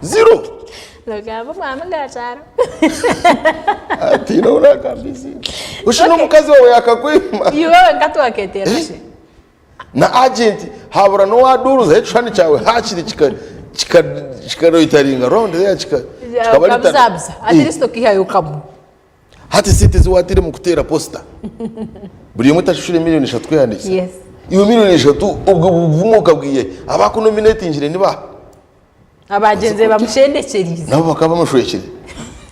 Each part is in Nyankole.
Zero. Nogamba omwami gaakyaro. Tihaine ou naagamba eiziina. Oshi n'omukazi waawe yaakakwima. Iwe wenka tiwakeeteera shi? Na agenti habura n'owaduuruzaho ekishushani kyawe haakiri kikaroyitaringa round there kikaba litano. Okabuzabuza. At least okaihayo kamwe. Hati sente ezi waataire omu kuteera posita buri emwe etashushure miriyoni ishatu kwehandiikisa. Yes. Iwe miriyoni ishatu obwo buvumo okabwiha hi? Abakunominetingire ni baaha? Abagyenzire bamushendekyerize. Nabo bakaba bamushwekire.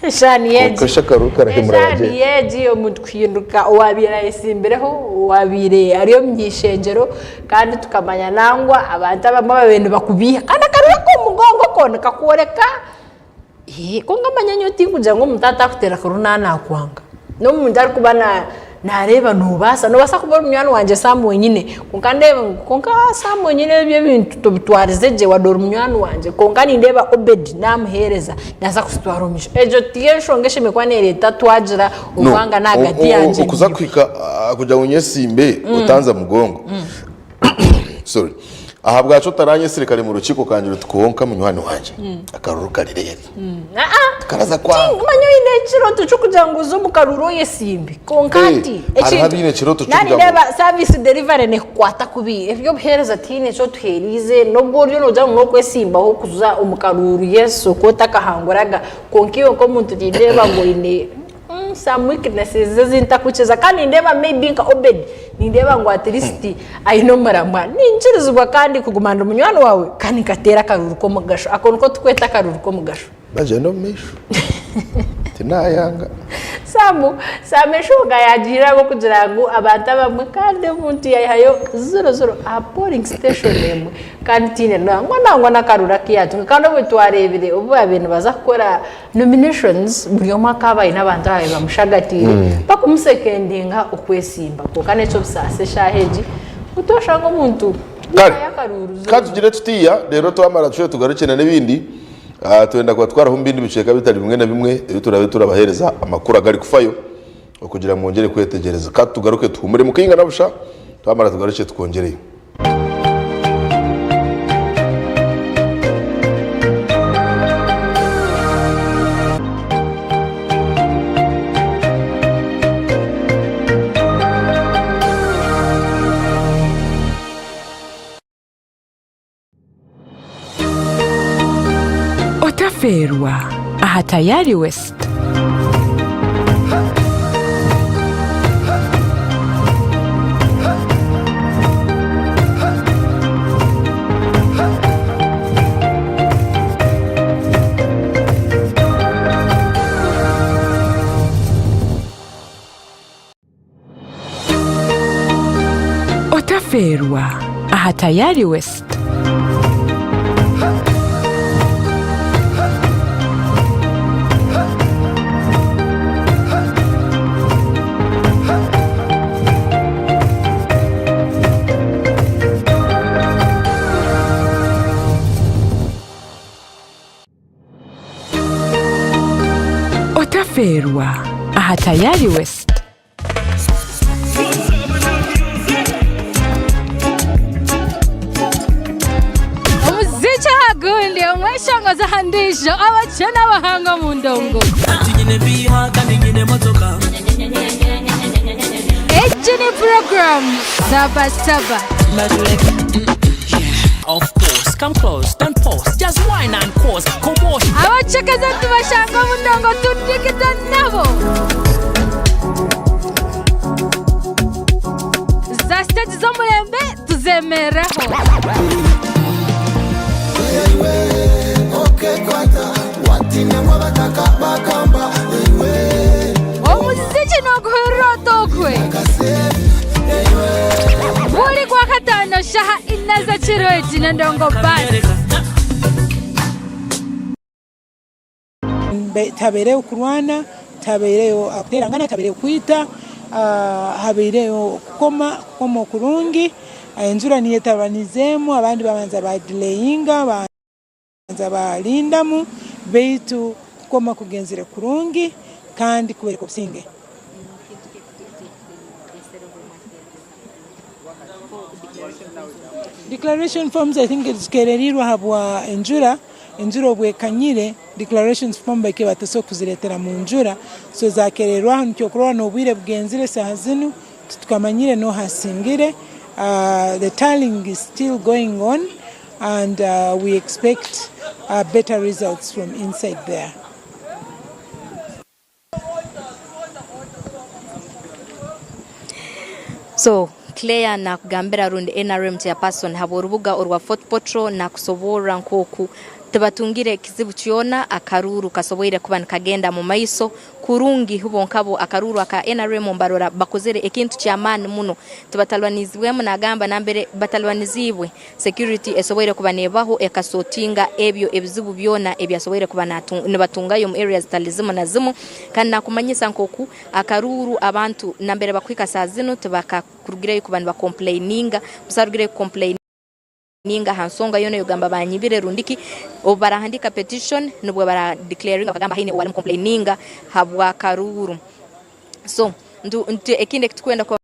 Eshaani egi. Kwonka shi akaruru karahemura Eshaani abagyenzi. egi omuntu kuhinduka owaabaire ayesimbireho, owaabaire ari omu ishengyero kandi tukamanya nangwa abantu abamwe ababaire nibakubiiha kandi akaruru ak'omu mugongo ko nikakworeka Kwonka manya nyowe tinkugira ngu omuntu atakuteera karuru naaba nakwanga. N'omuntu arikuba nareeba nobaasa, nobaasa kuba ori munywani wangye Sam wenyine kwonka ndeebe ngu kwonka Sam wenyine ebi ebintu tobitwarize gye wadde ori munywani wangye kwonka nindeeba Obed namuheereza naaza kuzitwara omu maisho. Egyo tiyo enshonga eshemereire kuba nereeta twagira orwangano ahagati yangye Okuza naiwe. kuhika kugira ngu nyesimbe otanza mugongo sorry ahabwaki otaranyesire kare mu rukiiko okangira oti kwonka munywani wangye akaruru kari reeri tikaraza kwanga. Manya oine ekiroto ky'okugira ngu oze omu karuru oyesimbe kwonka Eh, hati hariho abaine ekiroto ky'okugira ngu- nanindeeba service delivery nekukwata kubi eby'obuheereza tihaine eki otuheeriize n'obu oriyo noogira ngu n'okwesimbaho kuza omu karuru yes oku otakahanguraga kwonka iwe nk'omuntu nindeeba ngu oine Some weaknesses ezi ntakukiza kandi nindeeba maybe nka Obed nindeeba ngu at least aine omuramwa. Ninkirizibwa kandi kuguma ndi munywani waawe kandi nkateera akaruru k'omugasho. Ako niko tukweta akaruru k'omugasho. Bagyende omu maisho. Tinayanga. Sam, Sam enshonga yagiire ahabw'okugira ngu abantu abamwe kandi omuntu yaihayo ziro ziro aha polling station emwe. Kandi tihaine nangwa nangwa n'akaruru aku yaatunga. Kandi obu twareebire obu baabaire nibaza kukora Nominations buri omwe akaba aine abantu ababaire bamushagatiire bakumusekendinga okwesimba kwonka n'ekyobusaasi eshaaha egi ngu toshanga omuntu Kare, yahayo akaruuru ka tugire tutiya reero twamara tushobe tugarukye na n'ebindi. Ah, twenda kubatwaraho omu bindi bicweka bitari bimwe na bimwe ebi turaabe turabaheereza amakuru agarikufayo okugira mwongyere kwetegyereza. Ka tugaruke tuhuumure mukaingana busha, twamara tugarukye tukwongyereyo. Otafeerwa aha Tayari West. Otafeerwa aha Tayari West. Otafeerwa aha Tayari West. Omuziki aha gundi, omweshongozi aha ndiijo, abakyene abahanga omu ndongo. Egi ni puroguraamu Zaba Taba. Abacekeza nitubashanga omu ndongo tundikiza nabo. Za siteegi z'omurembe tuzemereraho. Omuziki nooguhurira ota okwe? Buri Gwakataano shaaha ina z'ekiro egi n'endongo bus. Tihabaireyo kurwana, tihabaireyo kuteerangana, tihabaireyo kwita, habaireyo kukoma, kukoma okurungi, enjura niyo etabanizeemu abandi babanza badireyinga babanza barindamu beitu kukoma kugenzire kurungi kandi kubaire obusinge. Declaration forms I think zikererirwe ahabwa enjura. Enjura obu ekanyire, declarations form bakaba batasobola kuzireetera mu njura, so zakererwaho nikyo okurora n'obwire bugenzire saaha zinu titukamanyire n'oha asingire. The tallying is still going on and we expect better results from inside there. So Claire nakugambira rundi NRM chairperson habw'orubuga orwa Fort Portal nakusoborra nk'oku tibatungire kizibu kyona akaruuru kasoboire kuba nikagenda mu maiso kurungi hubo nkabo akaruuru aka NRM mbarora bakozere ekintu ky'amaani muno tibatalwanizibwemu nagamba nambere batalwaniziibwe Security esoboire kuba nebaho ekasotinga ebyo ebizibu byona ebyasoboire kuba nibatungayo omu area zitali zimu na zimu kandi nakumanyisa nkoku akaruuru abantu nambere bakuhika saha zinu tibakakurugireyo kuba niba complaininga, busaho arugireyo ku complaininga aha nsonga yona eyogamba banyibire rundi ki, obu barahandika petition nubwo bara declaringa bakagamba haine owarimu complaininga habwa karuuru so ekindi ekitukwenda kuba.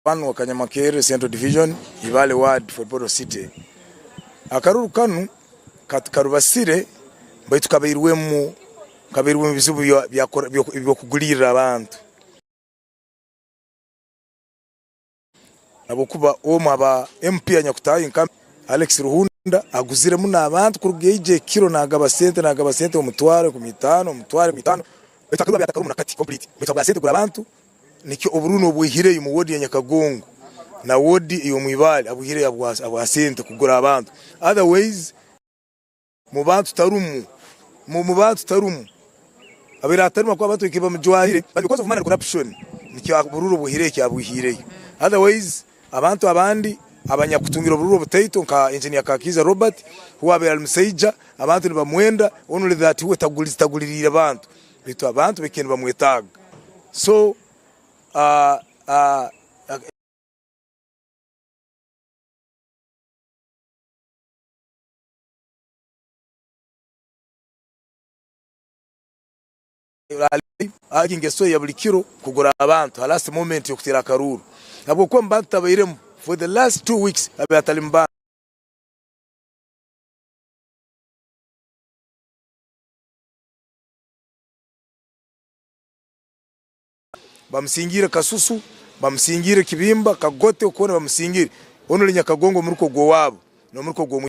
One wa Kanyamakerere Central Division, Ibale Ward, Fort Portal City. Akaruru kanu karubasire baitu kabairwemu ebizibu by'okugulirra abantu. Ahabw'okuba omwe aha ba MP anyakutaaha nka Alex Ruhunda aguzire muno abantu kuruga eigye ekiro nagaba sente nagaba sente omutwaro 50,000 omutwaro 50,000 baitu akaruba atakarumu nakati complete baitu habwa sente kugura abantu nikyo obururu nobwihireyo mu ward ya Nyakagongo na ward ey'omwibale abwihireyo habwa sente kugura abantu otherwise Mu bantu tarumu, mu bantu tarumu. Abaire atarimu ahakuba abantu baikaire bamujwahire but because of money and corruption nikyo obururu obwihireyo kyabwihiireyo. Otherwise abantu abandi abanyakutungire obururu obutaito nka Engineer Kakiiza Robert huwe abaire ari musaija abantu nibamwenda only that huwe taguririire bantu baitu abantu baikaire nibamwetaaga so Egi ngeso ye ya buri kiro kugura abantu ha last moment y'okuteera akaruuru ahabw'okuba omu bantu tabairemu for the last 2 weeks abaire atari mu bantu. Bamusingiire Kasusu, bamusingiire Kibimba, Kagote okwo hoona bamusingiire. Onu ori Nyakagongo omuruka ogw'owaabo n'omuruka ogw'omu.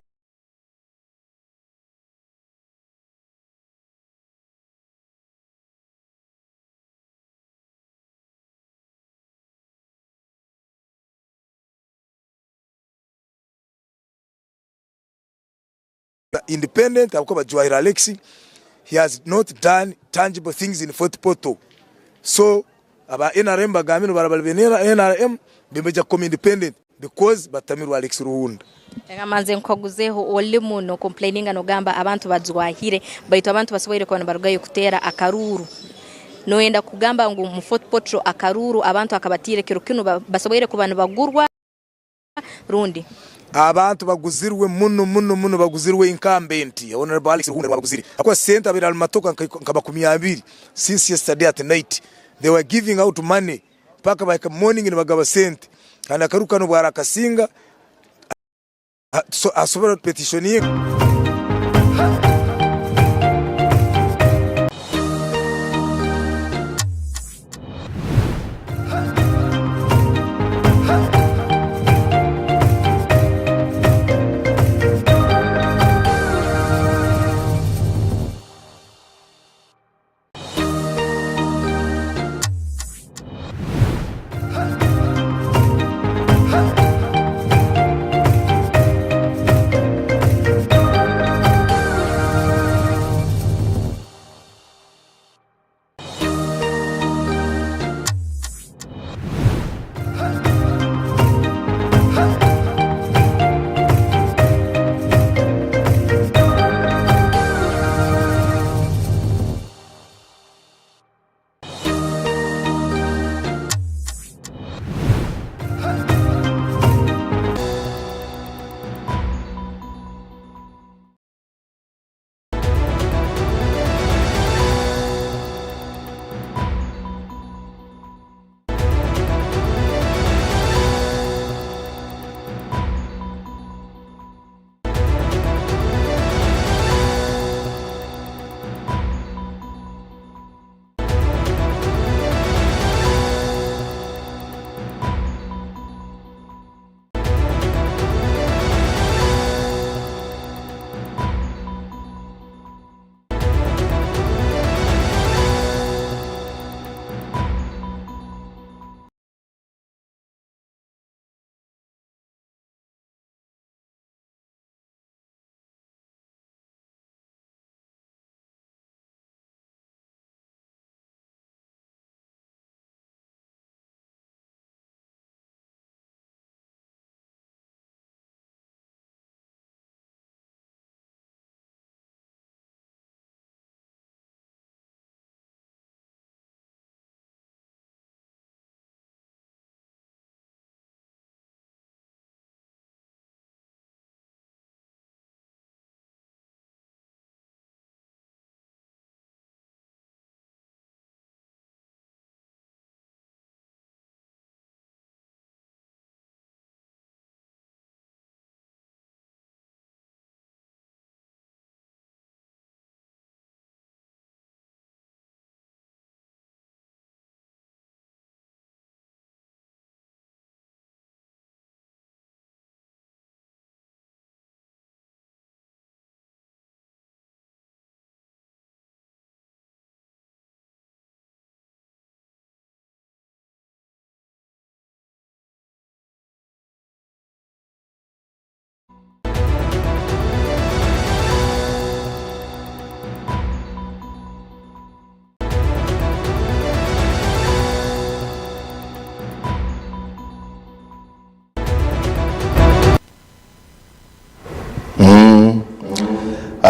Independent ahabw'okuba Bajwahire Alex he has not done tangible things in Fort Portal so aba nrm bagambire ngu baraba bari NRM nibaija kukoma independent because batamirwe Alex Ruhunda. Reka manze nkukaguzeho olimu no complaininga nogamba abantu bajwahire baitu abantu basoboire kuba nibarugayo kuteera akaruuru noyenda kugamba ngu mu Fort Portal akaruuru abantu akabatiire kiro kinu basoboire kuba nibagurwa rundi. Abantu baguzirwe muno muno muno baguzirwe incumbent Honourable Alex Ruhunda niwe abaguzire ahakuba sente abaire ari mumatoka nka 20 since yesterday at night they were giving out money paka bahika morning nibagaba sente kandi akaruuru kanu obwarakasinga asobora petition ye.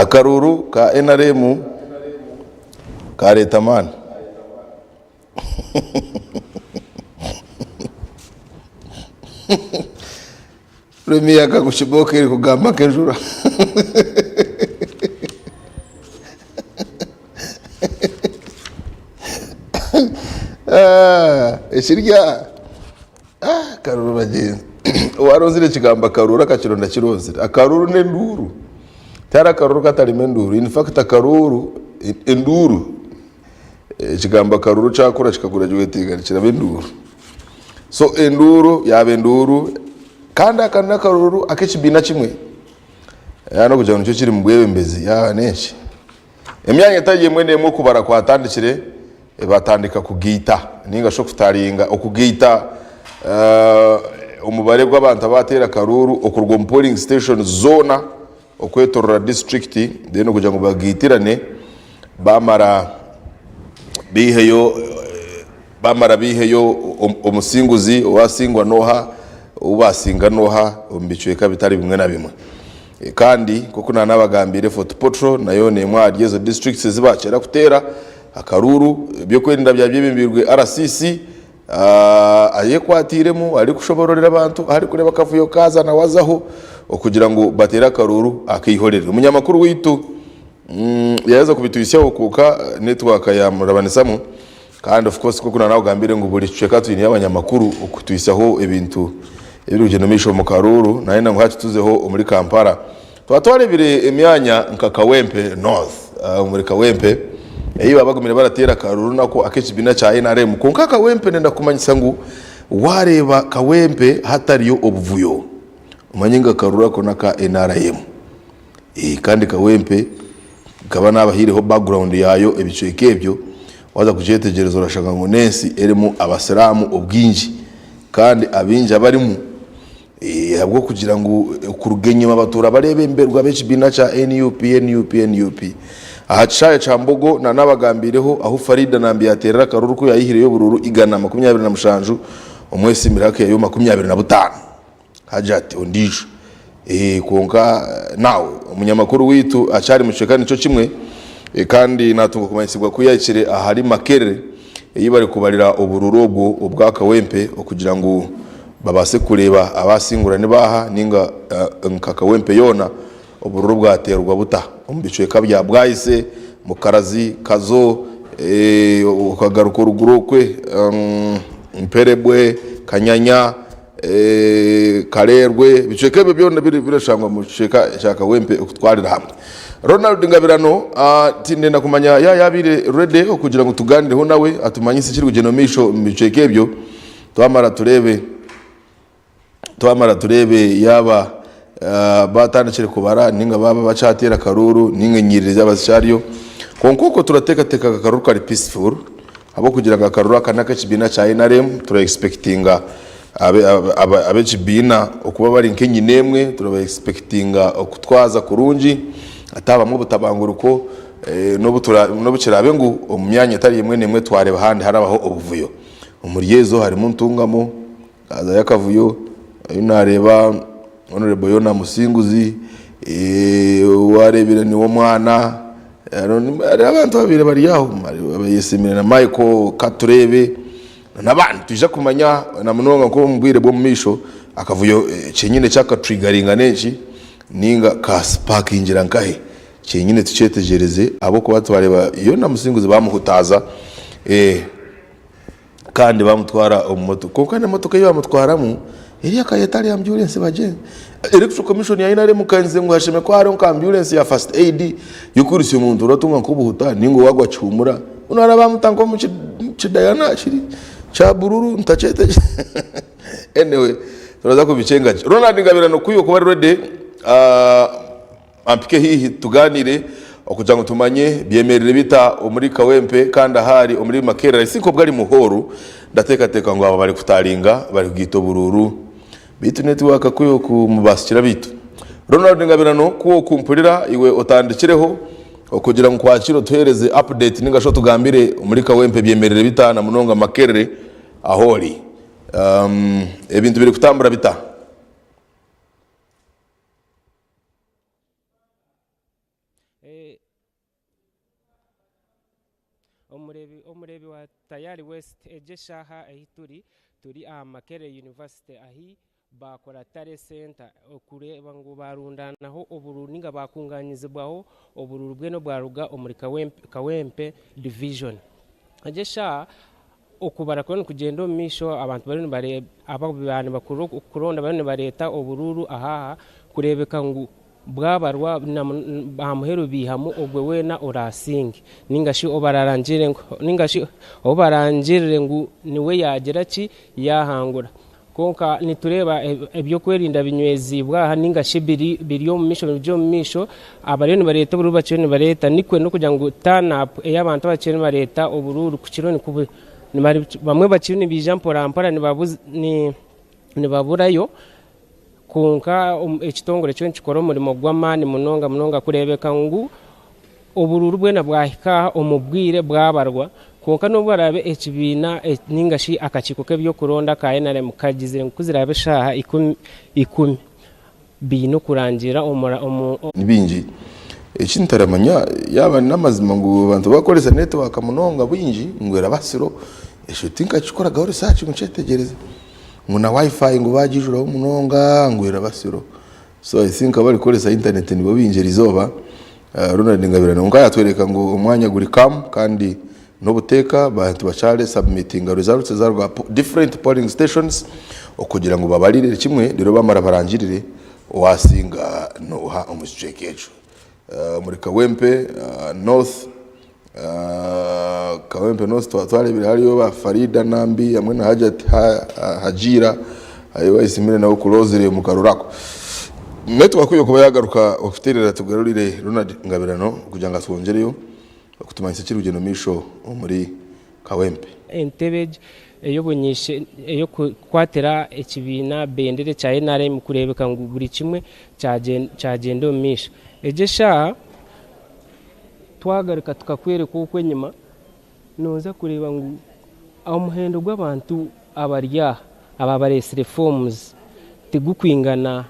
Akaruuru ka NRM kareeta amaani. Rwemiyaga ngu kibooko erikugamba nk'enjura. Ekirya akaruru bagyenzi owaronzire ekigambo akaruru akakironda kironzire. Akaruru n'enduuru tihariho akaruru katarimu enduuru in fact akaruru enduuru ekigambo akaruru kyakura kikagurajuwetinga nikiraba enduuru. So enduuru yaaba enduuru kandi aka n'akaruru ak'ekibiina kimwe yaaba n'okugira ngu nikyo kiri omu bwebembezi yaaba n'enki. Emyanya etari emwe n'emwe okubara kwatandikire batandika kugaita ninga shi okutaringa okugaita omubare gw'abantu abateera akaruuru okuruga omu polling station zoona okwetorora disiturikiti then kugira ngu bagaitirane bamara baiheyo bamara baiheyo omusinguzi owasingwa n'oha ou basinga n'oha omu bicweka bitari bimwe na bimwe. Kandi nk'oku naanabagambiire Fort Portal nayo n'emwe ahari ezo disiturikiti ezi baakyera kuteera akaruuru. Eby'okwerinda byaba byebembeirwe RCC ayekwatiiremu arikushobororera abantu ahu arikureeba akavuyo kaaza nawe azaho okugira ngu bateere akaruuru ak'eihorere. Omunyamakuru waitu yaaheza kubituhitsyaho kwonka netiwaaka yaamurabanisamu Kandi of course nk'oku naanakugambire ngu buri kicweka twineyo abanyamakuru okutuhitsyaho ebintu ebirikugyenda omu maisho omu karuuru, nayenda ngu hati tuzeho omuri Kampala. Twaba twareebire emyanya nka Kawempe North, omuri Kawempe ei baaba bagumire barateera akaruuru nako ak'ekibiina kya NRM. Kwonka Kawempe nenda kukumanyisa ngu waareeba Kawempe hatariyo obuvuyo, omanye ngu akaruuru ako n'aka NRM. Kandi Kawempe nkaba naabahaireho background yaayo ebicweka ebyo, waaza kugyetegyereza orashanga ngu n'ensi erimu abasiraamu obwingi kandi abaingi abarimu ahabw'okugira ngu kuruga enyima batuura bareebemberwa ab'ekibiina kya NUP, NUP, NUP. Aha kishaayi kya Mbogo naanabagambiireho ahu Faridah Nambi yaateerera akaruru ku yaayihireyo oburuuru 127 omwesiimire akaihayo 25. Hajat ondiijo eeh kwonka now omunyamakuru waitu akyari mukicweka nikyo kimwe kandi natunga kumanyisibwa ku yahikire ahari Makerere ei bari kubarira oburuuru obwo obwa Kawempe okugira ngu babaase kureeba abasingura nibaaha ninga nka Kawempe yoona oburuuru bwateerwa buta omu bicweka bya Bwaise, Mukarazi, Kazo, okagaruka oruguru okwe Mperebwe, Kanyanya, Kalerwe, ebicweka ebyo byona birashangwa omu kicweka kya Kawempe okutwarira hamwe. Ronald Ngabirano tindenda kumanya yaaba yaabaire ready okugira ngu tugaanireho nawe atumanyise ekirikugyenda omu maisho omu bicweka ebyo twamara tureebe twamara tureebe yaaba batandikire kubara ninga baaba bakyateera akaruuru ninga enyiriri zaaba zikyariyo. Kwonka okwo turateekateeka ngu akaruuru kari peaceful. Ahabw'okugira ngu akaruru aka n'ak'ekibiina kya nrm, tura expectinga ab'ekibiina okuba bari nk'enyina emwe, turaba expectinga okutwaza kurungi hatabamu obutabanguruko n'obu kiraabe ngu omu myanya etari emwe n'emwe twareeba ahandi harabaho obuvuyo. Omuri ezo harimu Ntungamo, Hazayo akavuyo, ahu naareeba Honourable Yona Musinguzi, ou areebire niwe omwana, hariho abantu ababaire bari aho abayesiimire na Michael Katureebe n'abandi. Nitwija kumanya na munonga nk'omu bwire bw'omu maisho akavuyo kyenyine ekyakatrigaringa n'enki ninga kaasipakingira nkahe kyenyine tukyetegyereze ahabw'okuba twareeba Yona Musinguzi baamuhutaaza. Kandi bamutwara omu motoka kwonka n'emotoka ei bamutwaramu eri akaba etari ambyurensi bagye. Electoral commission ya NRM ekangize ngu hashemere kuba hariho nka ambyurensi ya first aid y'okwirusya omuntu oratunga nk'obuhuta ninga owagwa kihumura. Mbwenu hariya bamuta nk'omu kidayana kiri kya bururu ntakyete anyway turaza kubikyenga gye. Ronald Ngabirano ku okuba ori ready Ampike haihi tugaaniire okugira ngu tumanye byemerire bita omuri Kawempe kandi ahaari omuri Makerere I think obwo ari Muhooru ndateekateeka ngu aba bari kutaaringa bari kugaita oburuuru beitu netiwaaka ku ekumubaasikira beitu Ronald Ngabirano ku okumpurira iwe otandikireho okugira ngu kwakiire otuheereze update ninga shi otugambire omuri Kawempe byemerire bita na munonga Makerere ahoori ebintu biri kutambura bita? Omureebi omureebi wa Tayari West egi eshaaha ahi turi, turi aha Makerere University ahi baakora Tally Centre okureeba ngu baarundaanaho oburuuru nainga baakunganyizibwaho oburuuru bwena obwaruga omuri Kawempe Division. Egi eshaaha okubara kuriyo nikugyenda omu maisho abantu bariyo nibareeba abaaba nibakuronda bariyo nibareeta oburuuru aha aha kureebeka ngu bwabarwa aha muheru baihamu ogwe weena oraasinge nainga shi nainga shi ou barangirire ngu niwe yaagira ki yaahangura. Kwonka nitureeba eby'okwerinda binyweziibwe aha nainga shi biri omu maisho biri omu maisho, abariyo nibareeta oburuuru bakiriyo nibareeta nikwo n'okugira ngu turn up ey'abantu abakiriyo nibareeta oburuuru kukiriyo bamwe bakiriyo nibaija mporampora nibaburayo Kwonka ekitongore kyo nikikora omurimo gw'amaani munonga munonga kureebeka ngu oburuuru bwena bwahika aha omu bwire bwabarwa. Kwonka n'obu baraabe ekibiina nainga shi akakiiko k'eby'okuronda aka NRM kagizire ngu ku ziraabe eshaaha ikuumi baine okurangiirira omu. Ni bingi. Eki ntaramanya yaaba n'amazima ngu abantu bakoresa network munonga bwingi ngu eraba slow, ekyo tinkakikoragaho research ngu nkyetegyereze. Ngu na wifi ngu bagijuraho munonga ngu eraba slow. So I think abarikukoresa internet nibo baingi erizooba. Ronald Ngabirano kwonka yatworeka ngu omwanya guri calm kandi n'obuteeka abantu bakyari submittinga results ezaruga aha different polling stations okugira ngu babarire kimwe reero bamara barangirire owasinga noha omu kicweka ekyo. Omuri Kawempe North, Kawempe North twaba twareebire hariyo ba Faridah Nambi hamwe na Hajjat Hajiira ahi bayisimire nawe kuroozire omu karuru ako. Network yo kuba yagaruka okuteerera tugarurire Ronald Ngabirano kugira ngu atwongyereyo okutumanyisa ekirikugyenda omu maisho omuri Kawempe. Entebe egi ey'okukwatira ekibiina bendera ekya NRM kureebeka ngu buri kimwe kyagyenda omu maisho. Egi eshaaha twagaruka tukakworeka oku enyima, nooza kureeba ngu omuhendo gw'abantu abari aha ababareetsire forms tigukwingana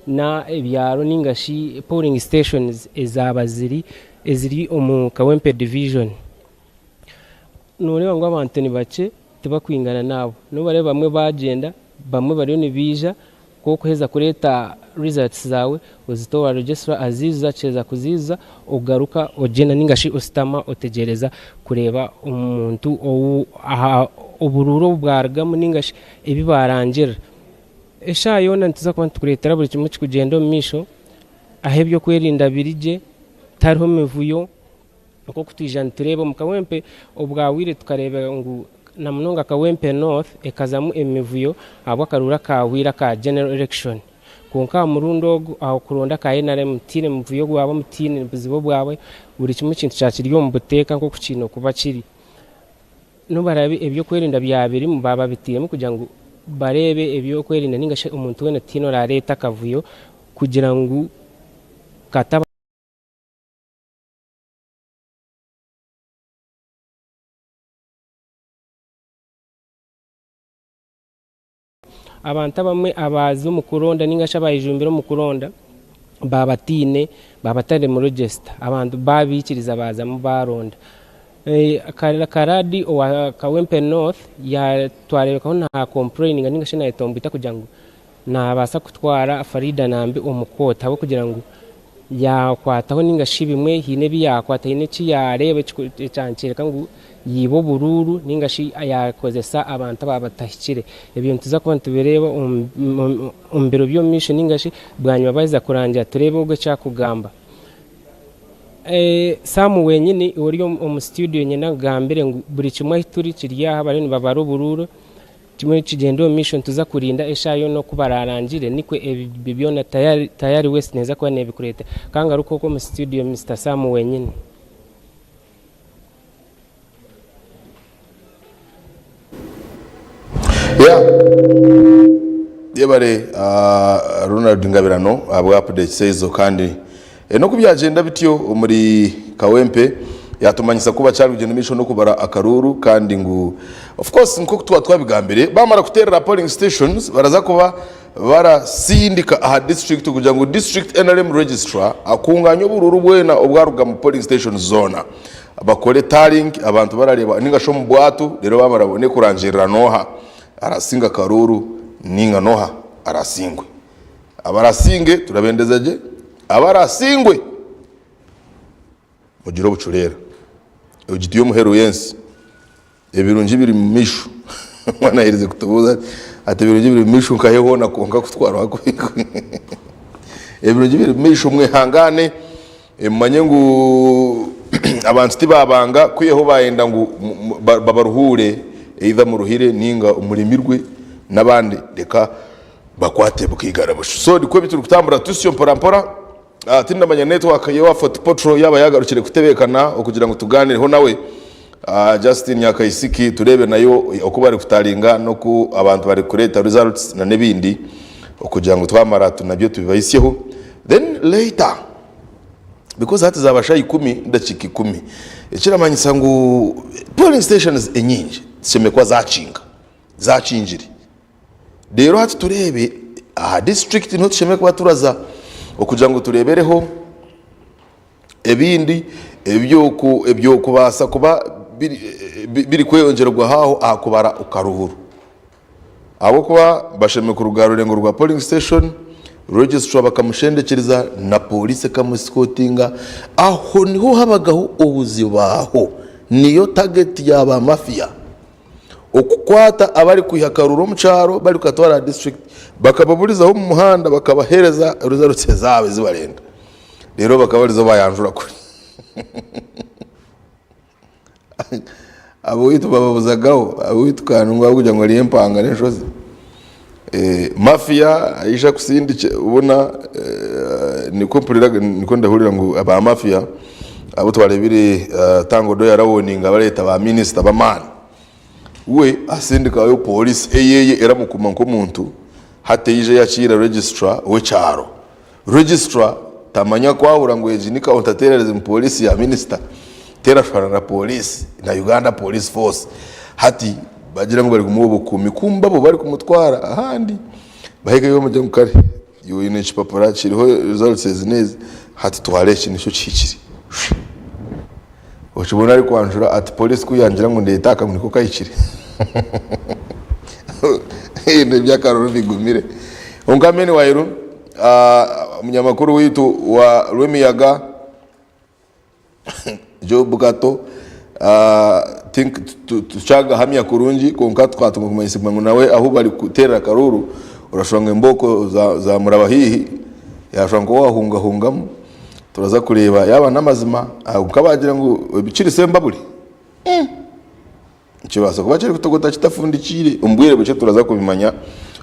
n'ebyaro ninga shi polling stations ezaaba ziri eziri omu Kawempe division. Nooreeba ngu abantu ni bakye tibakwingana naabo. Nobu barebe bamwe baagyenda, bamwe bariyo nibaija, ku orikuheza kureeta results zaawe ozita owa registrar aziijuza, akiheza kuziijuza ogaruka ogyenda ninga shi oshutama otegyereza kureeba omuntu ou oburuuru obu bwarugamu ninga shi ebi baarangirira. Eshaaha yoona nituza kuba nitukureetera buri kimwe ekirikugyenda omu maisho, ahu eby'okwerinda biri gye, tihariho mivuyo. Nk'oku twija nitureeba omu Kawempe obwahwire tukareeba ngu na munonga Kawempe North ekazamu emivuyo ahabw'akaruuru akaahwire aka General Election. Kwonka aha murundi ogu aha kuronda aka nrm tihaine muvuyo ogwabamu tihaine buzibu obwabayo buri kimwe ekintu kyaba kiri omu buteeka nk'oku kiine kuba kiri. N'obu baraabe eby'okwerinda byaba birimu baaba babiteiremu kugira ngu bareebe eby'okwerinda ninga shi omuntu weena tihaine oraareeta akavuyo kugira ngu kataba. Abantu abamwe abaaza omu kuronda ninga shi abayejumbire omu kuronda baabataine, baabatari mu register, abantu baabaikiriza baazamu baaronda. Karadi owa Kawempe North twareebekaho na kompureyininga ninga shi nayetomboita kugira ngu Naabaasa kutwara Faridah Nambi omu kooti ahabw'okugira ngu yaakwataho nainga shi bimwe haine ebi yaakwata haine eki yaareeba ekyanikyoreka ngu yaiba oburuuru nainga shi yaakozesa abantu abaaba batahikire. Ebyo nituza kuba nitubireeba omu biro by'omumaisho nainga shi bwanyima baaheza kurangira tureebe ogwo eki arikugamba. Sam wenyini ori omu situdiyo niinyenda nkugambire ngu buri kimwe ahu turi kiri aha bariyo nibabara oburuuru. Kimwe nikigyenda omu maisho nituza kurinda eshaaha yoona oku baraarangire nikwo ebi byona Tayari West neeza kuba neebikureetera. Ka ngaruke okwo omu situdiyo Mister Sam wenyini. Yeah. Yebare Ronald Ngabirano ahabwa updates ezo kandi N'oku byagyenda bityo omuri Kawempe, yaatumanyisa ku bakyari kugyenda omu maisho n'okubara akaruuru kandi ngu of course nk'oku twaba twabigambire, baamara kuteerera polling stations baraza kuba barasindika aha district kugira ngu district nrm registrar akunganye oburuuru bwena obwaruga mu polling stations zoona. Bakore tallying abantu barareeba ninga shi omu bwatu reero bamara babone kurangirira n'oha arasinga akaruuru ninga n'oha arasingwe. Abarasinge turabendeza gye, abarasingwe mugire obucureera. Egi tiyo muheru y'ensi, ebirungi biri omu maisho. Omwana aherize kutubuuza ati ebirungi biri omu maisho nkahe hoona kwonka kutwarwa kubi. Ebirungi biri omu maisho mwehangane mumanye ngu abantu tibabanga kwihaho bayenda ngu babaruhuure either muruhire ninga muremirwe n'abandi reka bakwate bukaigara busha. So nikwo ebi turikutambura tusyo mpora mpora. Tindamanya network y'owa Fort Portal yaaba yagarukire kutebeekana okugira ngu tugaanireho nawe. Justin Nyakaisiki tureebe nayo oku barikutaringa n'oku abantu barikureeta results na n'ebindi okugira ngu twamara nabyo tubibahisyeho. Then later because hati zaaba shaaha ikumi n'edakiika ikumi ekiramanyisa ngu polling stations enyingi zishemereire kuba zakinga, zakingire. Reero hati tureebe aha disiturikiti niho tushemereire kuba turaza okugira ngu tureebereho ebindi eby'okubaasa kuba birikweyongyerwaho aho aha kubara okaruhuru. Ahabw'okuba bashemereire kuruga aha rurengo rwa polling station, registrar bakamushendekyereza na pooriisi ekamusikotinga, aho niho habagaho obuzibu aho, niyo tageti ya ba mafia. Okukwata abarikwiha akaruru omu kyaro barikukatwara aha disiturikiti bakababurizaho omu muhanda bakabaheereza results zaabo ezi barenda reero bakabarizaho bayanjura kuri. Ab'owaitu bababuzagaho, ab'owaitu kandi ngu ahabw'okugira ngu hariyo empanga n'enshozi. Mafia aija akusindikye bona nikwo mpurira nikwo ndahurira ngu aba mafia abu twarebire Tanga Odoi arawoninga abareta ba minisita b'amaani we asindikayo polisi eyeye eramukuma nk'omuntu hati eija eyakiira registrar w'ekyaro. Registrar tamanya kwahura ngu egi ni counter terrorism police ya minisita terashwana na police na Uganda police force hati bagira ngu bari kumuha obukuumi kumbe abo bari kumutwara ahandi bahikayo bamugira ngu kare iwe oine ekipapura kiriho results ezi n'ezi hati twara eki nikyo kihikire. Okibona arikwanjura ati police kuyangira ngu ndeete aka ngu niko kahikire. Ebintu eby'akaruru bigumire. Kwonka meanwhile omunyamakuru waitu wa Lwemiyaga Job Kato think tukyagahamya kurungi kwonka twatunga kumanyisibwa ngu nawe ahu barikuteerera akaruuru orashusha ngu embooko zamuraba haihi yashusha nk'owahungahungamu. Turaza kureeba yaaba n'amazima ahabw'okuba baagira ngu ebikiri sembabule nikibaasa kuba kirikutogota kitafundikiire. Omu bwire bukye turaza kubimanya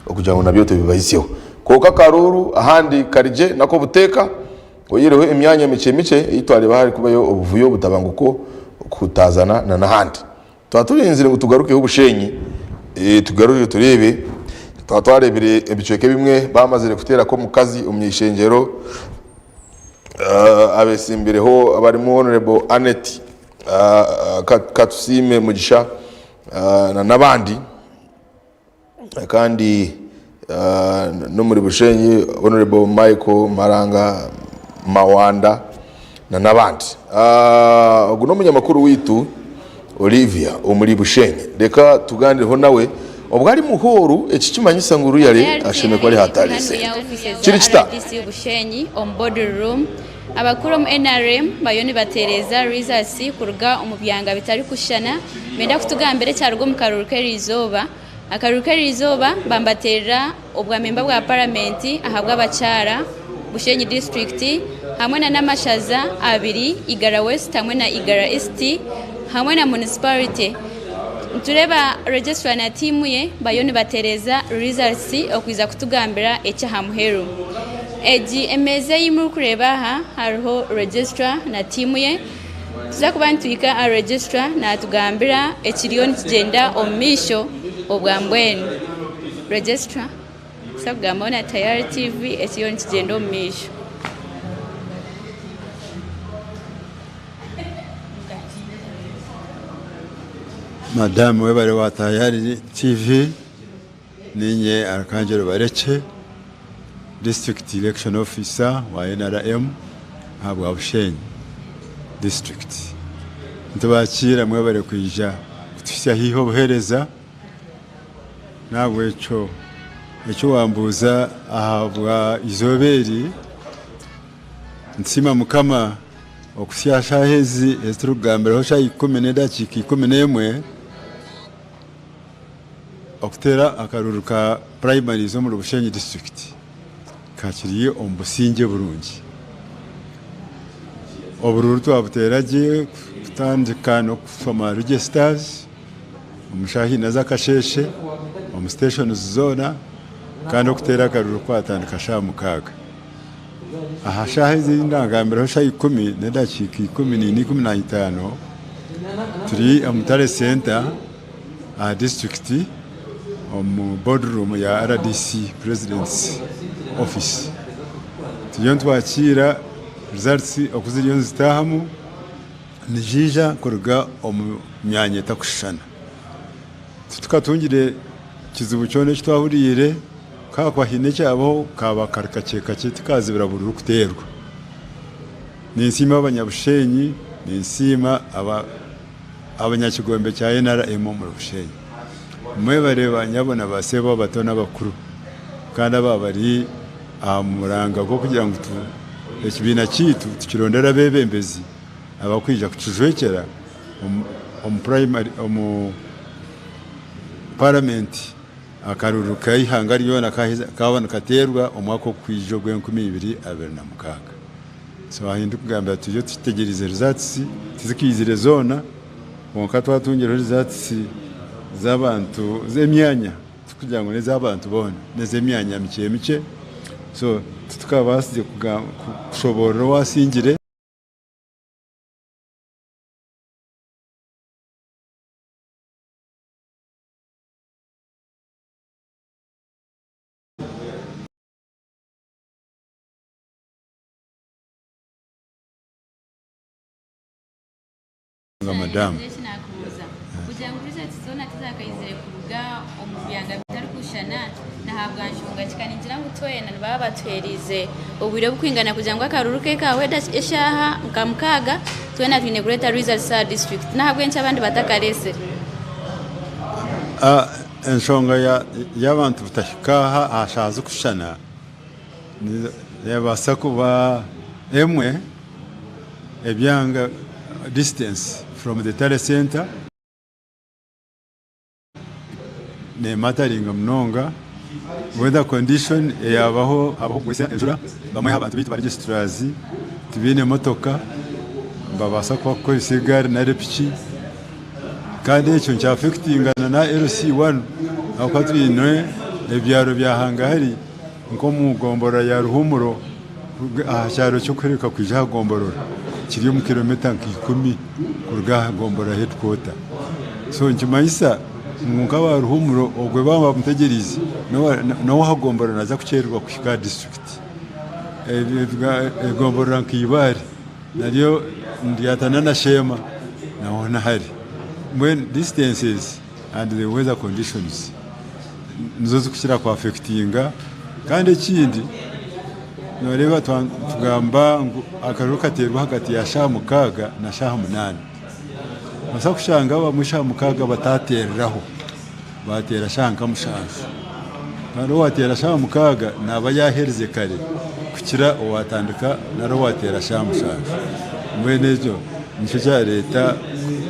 okugira ngu nabyo tubibahisyeho. Kwonka akaruuru ahandi kari gye n'ak'obuteeka oyihireho emyanya mikye mikye ei twareeba harikubayo obuvuyo, obutabanguko, okuhutaazana n'ahandi. Twaba turinzire ngu tugarukeho Bushenyi tugarure tureebe twaba twareebire ebicweka ebimwe bamazire kuteerako omukazi omuny'eishengyero abesimbireho abarimu Honourable Annet Katusiime Mugisha n'abandi. Kandi n'omuri Bushenyi Honourable Michael Maranga Mawanda na n'abandi. Ogu n'omunyamakuru waitu Olivia omuri Bushenyi. Reka tuganireho nawe obwo ari muhooru eki kimanyisa ngu Ruyare ashemereire kuba ari aha Tally Centre. Kiri kita? RDC Bushenyi omu board room. Abakuru omu nrm bariyo nibatereeza results kuruga omu byanga bitarikushushana. Nibenda kutugambira ekyaruga omu karuuru k'eriizooba. Akaruuru k'eriizooba bambateerera obwa memba bwa paramenti ahabw'abakyara Bushenyi disiturikiti hamwe na n'amashaza abiri Igara West hamwe na Igara East hamwe na munisiparite. Nitureeba regisitara na tiimu ye bariyo nibatereeza results okwija kutugambira eky'aha muheru. Egi emeeza ei murikureeba aha hariho regisitara na tiimu ye. Nituza kuba nituhika aha regisitara naatugambira ekiriyo nikigyenda omu maisho obwa mbwenu. Regisitara nituza kugambaho na Tayari TV ekiriyo nikigyenda omu maisho. Madamu webare wa Tayari TV, ninye Archangel Barekye, District Election Officer wa NRM ahabwa Bushenyi District. Nitubakiira mwebare kwija kutuhitsya haihi obuheereza. N'ahabw'ekyo eki wambuuza ahabwa izooba eri, nitusiima Mukama okuhitsya aha shaaha ezi ezi turikugambiraho shaaha ikumi n'edakiika 11 okuteera akaruuru ka purayimaries omuri Bushenyi disiturikiti kakiri omu busingye burungi. Oburuuru twabuteera gye kutandika n'okushoma registers omu shaaha ina z'akasheeshe omu stations zoona kandi okuteera akaruuru kwatandika shaaha mukaaga. Aha shaaha ezi nagambiraho shaaha ikumi n'edakiika 14, 15 turi omu Tare Centre aha disiturikiti omu board room ya RDC President's office. Turiyo nitwakiira results oku ziriyo nizitaahamu niziija kuruga omu myanya etakushushana. Titukatungire kizibu kyona eki twahuriire, ku haakuba haine ekyabaho kaaba kari kakye kakye tikaazibira bururu kuteerwa. Ninsiima Abanyabushenyi, ninsiima abanyakigombe kya NRM omuri Bushenyi. Mwebare banyabo na baseebo abato n'abakuru kandi aba bari aha muranga gw'okugira ngu ekibiina kyaitu tukirondere abeebembezi abakwija kukijwekyera omu purayimari omu paramenti akaruru k'eihanga ryona kaaba nikateerwa omwaka ogurikwija ogw'enkumi ibiri abiri na mukaaga. So ahu ndikugambira turiyo tutegyereize results tizikaizire zoona kwonka twatungireho results z'abantu z'emyanya tikugira ngu n'ez'abantu boona n'ez'emyanya mikye mikye so titukabaasize kushoboorora owasingire. Madamu. Kugira ngu results zoona tizakaizire kuruga omu byanga bitarikushushana nahabwa nshonga ki? Ka ningira ngu twena nibaba batuheriize obwire obukwingana kugira ngu akaruru ke kahwe eshaaha nka mukaaga twena twine kureeta results aha district. Nahabw'enki abandi batakareetsire? Enshonga y'abantu butahika aha aha shaaha zirikushushana neebaasa kuba emwe ebyanga, distance from the tally centre, nemataringa munonga, weather condition eyabaho habaho kugwisa enjura, bamwe aha bantu baitu ba registrars tibaine motoka nibabaasa kuba kukozesa egaari nari piki kandi ekyo nikya affectingana na LC1 ahabw'okuba twine ebyaro bya hangahari nk'omu gomborora ya Ruhumuro aha kyaro ky'okuhereruka kwija aha gomborora kiri omu kilomita nka ikumi kuruga aha gomborora headquarter. So nikimanyisa ngu nk'aba Ruhumuro ogwe baaba bamutegyereize n'ow'aha gomborora naaza kukyererwa kuhika aha disiturikiti. Egomborora nka Ibare naryo niryatana na Sheema naho nahare. Mbwenu distances and the weather conditions nizo zikukira ku affectinga kandi ekindi noreeba tugamba ngu akaruru kateerwa ahagati ya shaaha mukaaga na shaaha munaana. Nobaasa kushanga abamwe shaaha mukaaga batateereraho bateera shaaha nka mushanju kandi owateera shaaha mukaaga naaba yaaherize kare kukira owaatandika nari owateera shaaha mushanju. Mbwenu ekyo nikyo kyareeta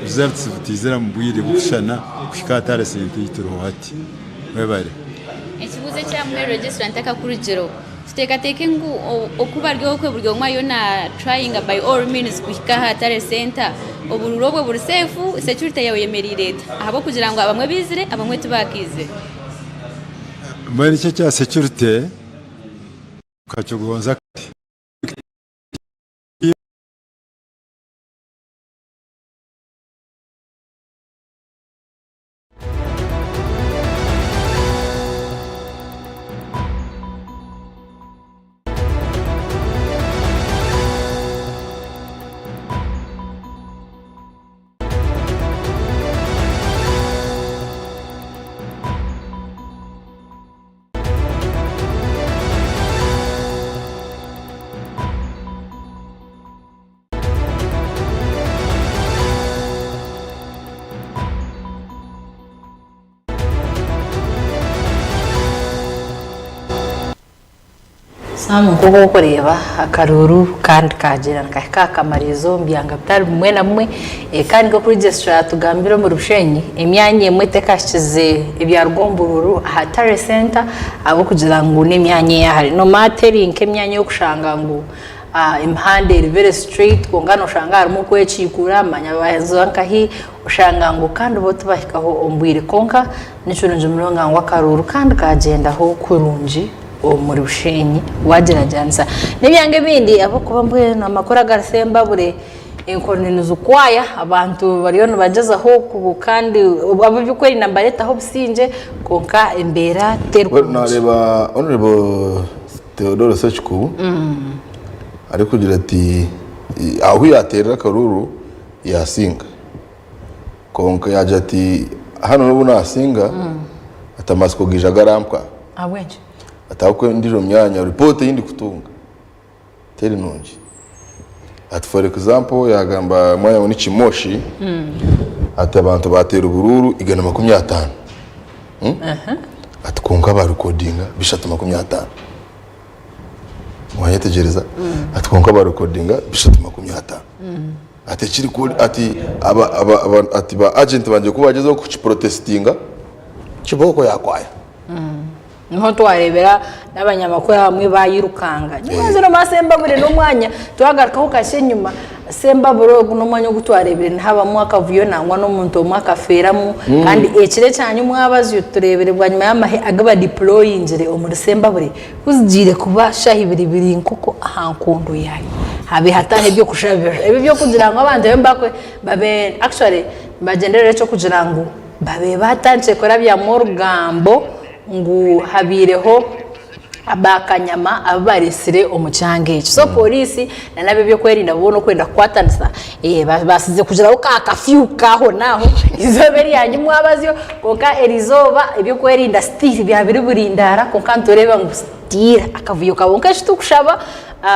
results butaizira mu bwire burikushushana kuhika aha tare sente ei turiho hati. Mwebare. Ekibuuzo ekya muheru Registrar ntakakurugireho. Tuteekateeke ngu oku bari okwe buri omwe ariyo na tryinga by all means kuhika aha tare center, oburuuru obwo buri safe, security yaawe eyemereire eta? Ahabw'okugira ngu abamwe baizire abamwe tibaakaizire. Mbwenu ekyo ekya security nkakigonza kare. Sam nk'oku orikureeba akaruuru kandi kaagyenda nikahika aha kamaririzo omu byanga bitari bimwe na bimwe kandi nk'oku registrar atugambire omuri Bushenyi emyanya emwe tekahikize ebyaruga omu buruuru aha tally centre ahabw'okugira ngu n'emyanya eyahare. Noomanya teri nk'emyanya ei orikushanga ngu emihanda eri very straight kwonka noshanga harimu okwekiikura manya baza nkahi oshanga ngu kandi bo tibahikaho omu bwire kwonka nikirungi munonga ngu akaruuru kandi kagyendaho kurungi omuri Bushenyi wagyeragyeranisa n'ebyanga ebindi ahabw'okuba mbwenu amakuru agari Sembabure enkoni nizikwaya abantu bariyo nibagyezaho kandi ab'ebyokwerinda nibareetaho obusingye kwonka embeera teri kurungi. Nareeba Honourable Theodore Sekikubo arikugira ati ahu yateerera akaruuru yasinga kwonka yaagira ati hanu n'obu naasinga ati amatsiko gaija garampwa Ahabw'enki? ati ahabw'okuba endiijo myanya ripoota ei ndikutunga teri nungi ati for example yaagamba omwanya ngu ni Kimoshi ati abantu baateera oburuuru 150. Ati kwonka barekodinga 350. Wayetegyereza? Ati kwonka barekodinga 350. Ati ekiri ku ati aba aba aba ati ba agent bangye ku bagyezaho kukiprotestinga kibooko yakwaya. Niho twareebera n'abanyamakuru abamwe baayirukanga. Nyowe nze Sembabule n'omwanya twagarukaho kakye enyima, Sembabule ogu n'omwanya ogu twareebire nihabamu akavuyo nangwa n'omuntu omwe akafeeramu kandi ekiro ekya nyomwabazyo tureebire bwanyima y'amahe agu badiployingire omuri Sembabule ku zigiire kuba shaaha ibiri biri nkoko aha nkondo yaayo habe hatariho eby'okushabira. Ebi eby'okugira ngu abantu babe actually nibagyenderera eky'okugira ngu babe batandikire kurabyamu orugambo ngu habaireho bakanyama abu bareetsire omu kyanga ekyo. So pooriisi na n'ab'ebyokwerinda boona okwenda kukwatanisa babaasize kugiraho ka kafyu k'ahonaaho eizooba erya nyimwabazyo kwonka eriizooba eby'okwerinda still byaba biri burindaara kwonka nitureeba ngu still akavuyo kabaho. Kwonka eki turikushaba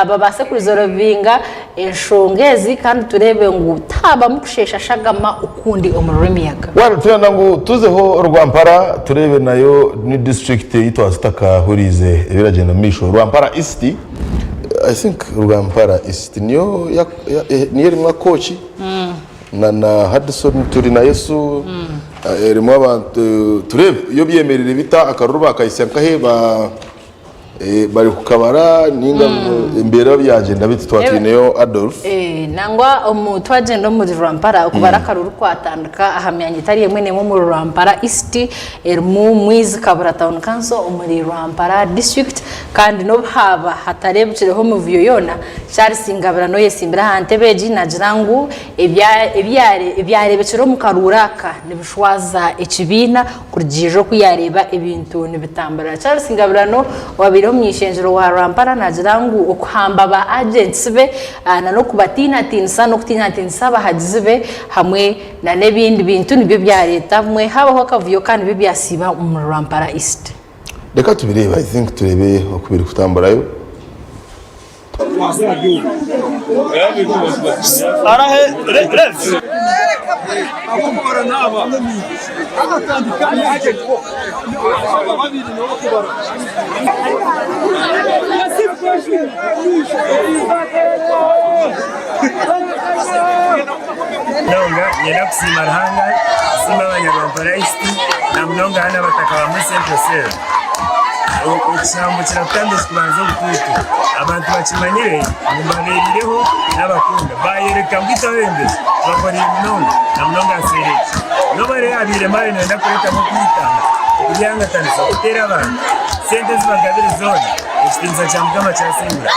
babaase kurizorovinga enshonga ezi kandi tureebe ngu tihabamu kusheesha shagama okundi omu Rwemiyaga. Well turenda ngu tuzeho Rwampara tureebe nayo ni district ei twaba tutakahuriize ebiragyenda omu maisho. Rwampara East, I think Rwampara East niyo niyo erimu Akooki na na Hudson Turinayesu erimu abantu tureebe yo byemereire bita akaruru bakahitsya nkahe ba Bari kukabara ninga embeera byagyenda biti twaba twineyo Adolf. Nangwa omu twagyenda omuri Rwampara okubara akaruru kwatandika aha myanya etari emwe n'emwe omuri Rwampara East erimu Mwizi Kabura Town Council omuri Rwampara District kandi n'obu haaba hatareebukireho mivuyo yoona, Charles Ngabira n'oyesimbire aha ntebe egi naagira ngu ebyareebekire omu karuuru aka nibishwaza ekibiina Kurugiirira oku yaareeba ebintu nibitambura, Charles Ngabirano owabaire omuny'eishengyero wa Rwampara naagira ngu okuhamba ba agents be n'okubatiinatiinisa n'okutiinatiinisa abahagizi be hamwe n'ebindi bintu nibyo byareeta bumwe habaho akavuyo kandi nibyo byasiiba omuri Rwampara East. Reka tubireebe I think tureebe oku birikutamburayo. Munonga niinyenda kusiima Ruhanga, nsiime abanyarwampara East na munonga hanu abataka ba Central Cell. Ekishambo kirakutandika kubanza obutuutu. Abantu bakimanyire ngu mbabereireho n'abakunda. Bayoreka ngu itwe abebembezi tubakoreire munonga na munonga aha kiseera eki. N'obu hariho abaire mbabaire nibenda kureetamu okwitana, okuryangatanisa, okuteera abantu, sente ezi bagabire zoona, ekitiinisa kya Mukama kyasingura.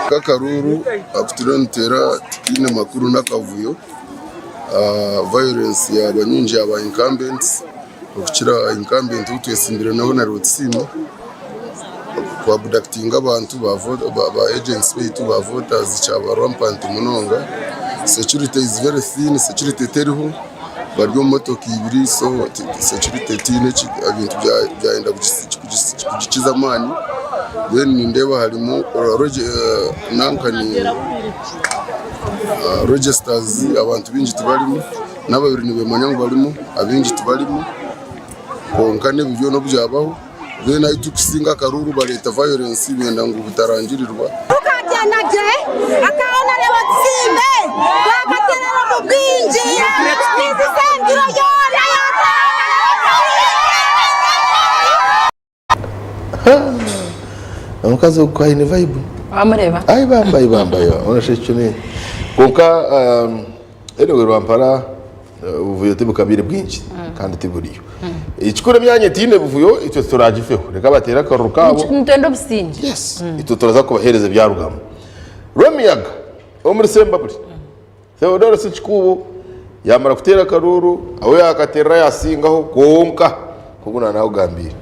Nk'akaruuru aku turiyo nituteera tikaine makuru n'akavuyo, violence yaaba nyingi aha ba incumbents okukira incumbent ou twesimbire nawe na Rwetsima ku abductinga abantu ba agents baitu ba voters kyaba rampant munonga, security is very thin, security teriho. Bari omu motoka ibiri so security tihaine ebintu byayenda kugikiza amaani then nindeeba harimu nankani. Registers abantu baingi tibarimu, n'ababire nibemanya ngu barimu abaingi tibarimu kwonka n'ebi byona obu byabaho then ahu turikusinga akaruuru bareeta violence benda ngu butarangirirwa. Tukagyenda gye akaona reeba tusimbe twakaterera omu bwingi twizise endiro yoona Omukazi ogu aine vibe. Wamureeba? Ai bamba ai bamba ai bamba. Onasha ekyo ni. Kwonka um, anyway Rwampara eh, obuvuyo tibukabaire bwingi kandi tiburiyo. Ekikuru emyanya etaine buvuyo itwe turagifeho. Reka bateere akaruru kaabo. Nitwenda obusingye. Yes. Itwe turaza kubaheereza ebyarugamu. Rwemiyaga omuri Sembabule. Theodore Ssekikubo yaamara kuteera akaruuru, ahu yaakateerera yaasingaho kwonka nk'oku naanakugambiire,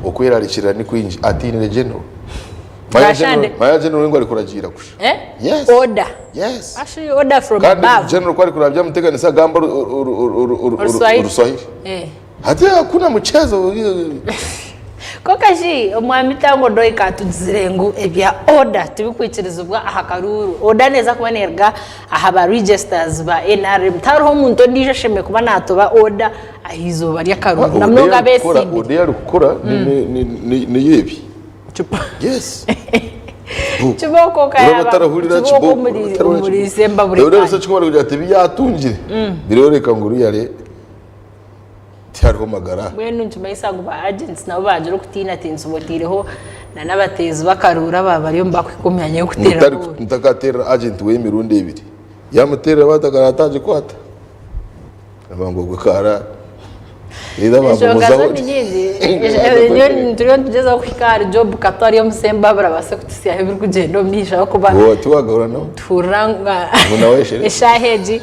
okwerarikirira ni kwingi atiinire General. Manya Kashande. General, manya General ngu arikuragiira kusha. Eh? Yes. Order. Yes. Actually, order from Kandi above. General ku arikuraba byamuteganisa agamba oru- oru- oru- oru- oru- Oruswahili. Oruswahili. Eh. Hati hakuna mchezo. Kwonka shi omwami Tango Odoi ka atugizire ngu ebya order tibikwikirizibwa aha karuuru. Order neeza kuba neeruga aha ba registers ba nrm. Tihariho omuntu ondiijo oshemereire kuba naatoba order aha izooba ry'akaruuru na munonga abeesimbire. Order ei arikukora niyo ebi. Yes. Kibooko Oraba kayaba atarahurira kibooko kibooko, omuri atarahurira omuri kibooko. Sembabule Oraba kandi. Ssekikubo arikugira ati ebi yaatungire biroreka ngu ruyare Tihariho magara. Mbwenu nikimanyisa ngu ba agents nabo baagira okutiina tinsi otaireho na n'abateezi b'akaruuru abaaba bariyo nibakuhika omu myanya y'okuteera goolo. Ntakateerera agent we emirundi ebiri. Yaamuteerera batakara atagikwata. Naba ngu ogwe kaara. Either Enshonga zo bamuguzaho. ni nyingi. Turiyo nitugyezaho kuhika ahari Job Kato ari omu Sembabule abaase kututsyaho ebirikugyenda omu maisho ahabw'okuba Wowe tiwagahura nawe. tuhurira Ngu nawe eshere. eshaaha egi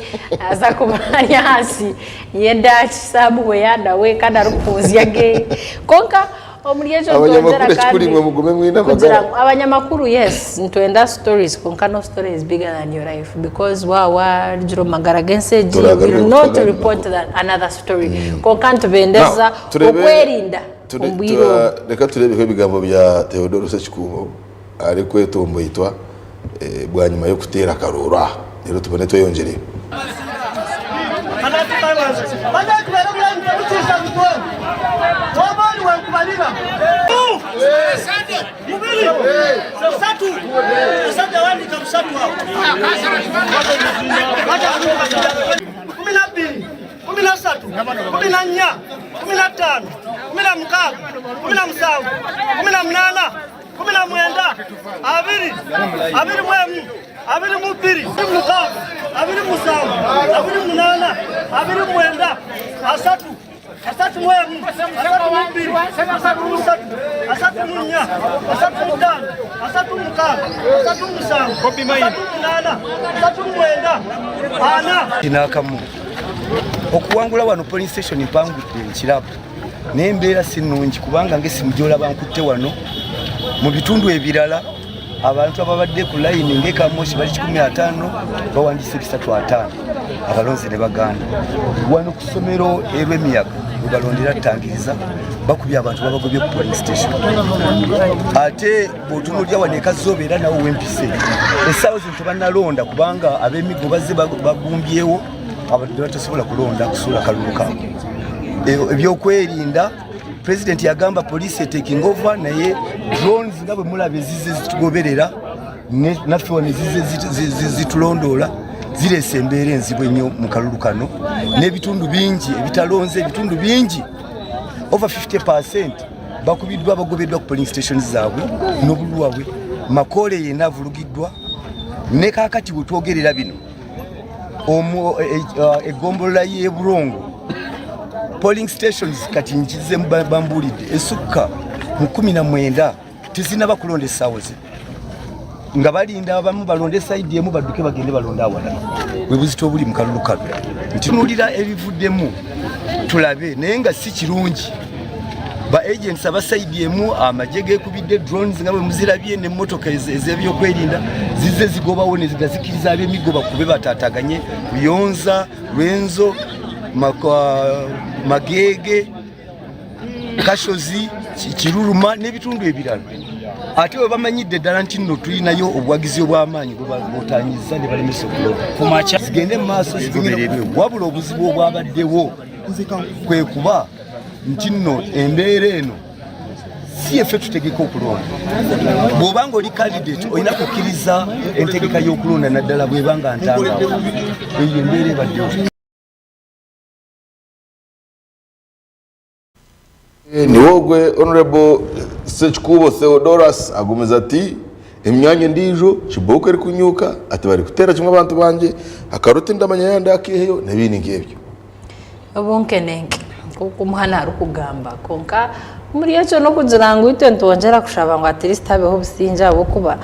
aza kuba ari ahansi Yenda Samuel nawe kandi arikuhuzya ge kwonka omuri ekyo Abanyamakuru nitwongyera ekikuru kandi imwe mugume mwine kugira amagara. ngu abanyamakuru yes nitwenda stories kwonka no story is bigger than your life because waaba warugire omu magara g'ensi egi you Turagaruka will not kutuganira. report that another story kwonka nitubendeza Now, turebe- okwerinda omu bwire obu. Reka tureebeho ebigambo bya Theodore Ssekikubo arikwetomboitwa bwanyima y'okuteera akarooro aha reero tubone tweyongyereyo. N'akamu okuwangula wano polling station mpangudde ekirabo naye embeera si nnungi kubanga ng'essimu gy'olaba nkutte wano mu bitundu ebirala abantu ababadde ku layini ng'ekamoshi bali 50 bawandiise 350 abalonzi ne baganda wano ku ssomero erw'emiyaga we balondera ttangiriza bakubye abantu babagobye ku polling station ate bw'otunuulira wano ekazooba era nawo wempise essaawa zino tebanalonda kubanga ab'emiggo bazze bagumbyewo abantu batasobola kulonda kusuula kalulu kaabwe ebyokwerinda pulezidenti yagamba poliisi etaking over naye drones nga bwe mulaba ezize zitugoberera naffe wano ezize zitulondoola zireese embeera enzibu ennyo mu kalulu kano n'ebitundu bingi ebitalonze ebitundu bingi over 50 percent bakubiddwa bagobeddwa ku polling stations zaabwe n'obululu bwabwe makoole yenna avulugiddwa ne kaakati wetwogerera bino eggombolola e, y'e Burongo polling stations kati nkize bambuulidde esukka mu 19 tezinaba kulonda essaawa zino nga balinda abamu balonde sayidi emu badduke bagende balonde awalala bwe buzito obuli mu kalulu kano ntunuulira ebivuddemu tulabe naye nga si kirungi ba agents aba side emu amagye gekubidde drones nga bwe muzirabye n'emmotoka ez'ebyokwerinda zizze zigobawo nga zikkiriza ab'emiggo bakube bataataganye Ruyonza, Rwenzo, Mageege, Kashozi, Kiruruma n'ebitundu ebirala. Ate bwe bamanyidde ddala nti nno tulinayo obuwagizi obw'amaanyi bwe bagotaanyiza ne balemesa okulonda. Zigende mu maaso zigobererwe, wabula obuzibu obwabaddewo kwe kuba nti nno embeera eno si effe tutegeka okulonda. Bw'oba nga oli candidate olina kukkiriza entegeka y'okulonda naddala bw'eba nga ntangaavu. Eyo embeera ebaddewo. Niwogwe Honorable Sekikubo Theodorus agumiza ati emyanya endiijo kibooko erikunyuuka ati barikuteera kimwe abantu bangye akaruti ndamanya yandi akeeheyo n'ebindi nk'ebyo. Obunkenenke nk'oku omuhana arikugamba kwonka omuri ekyo n'okugira ngu itwe nitwongyera kushaba ngu at least habeho obusingye ahabw'okuba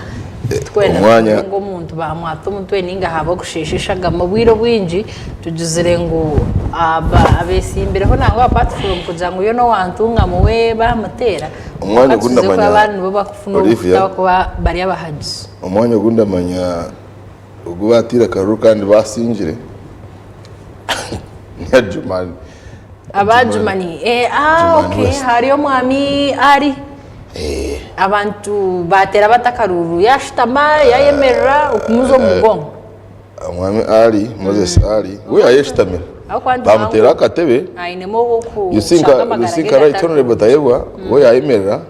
titurikwenda Omwanya- ngu omuntu bamwata omutwe ninga haabe okushiisha eshagama. Obwire obwingi tugizire ngu aba abeesimbireho nangwa apart from kugira ngu yoona owantungamu we baamuteera Omwanya kwonka tugize ogu kuba ndamanya, abandi nibo bakufuna Olivia. obuhuta ahabw'okuba bari abahagizi. Omwanya ogu ndamanya ogu baatiire akaruru kandi baasingire ni Adjumani. Aba Adjumani, eh, ah, Adjumani okay, West. hariyo omwami Ali. Abantu bateera bata akaruru yashutama yayemerera okumuza omu mugongo. Omwami Ali, Moses Ali, we yayeshutamira. Ahabw'okuba nti Bamuteera mangu akatebe. ainemu You think, ow'okushanga you amagara think ge right gatari honorable Tayebwa, we yayemerera,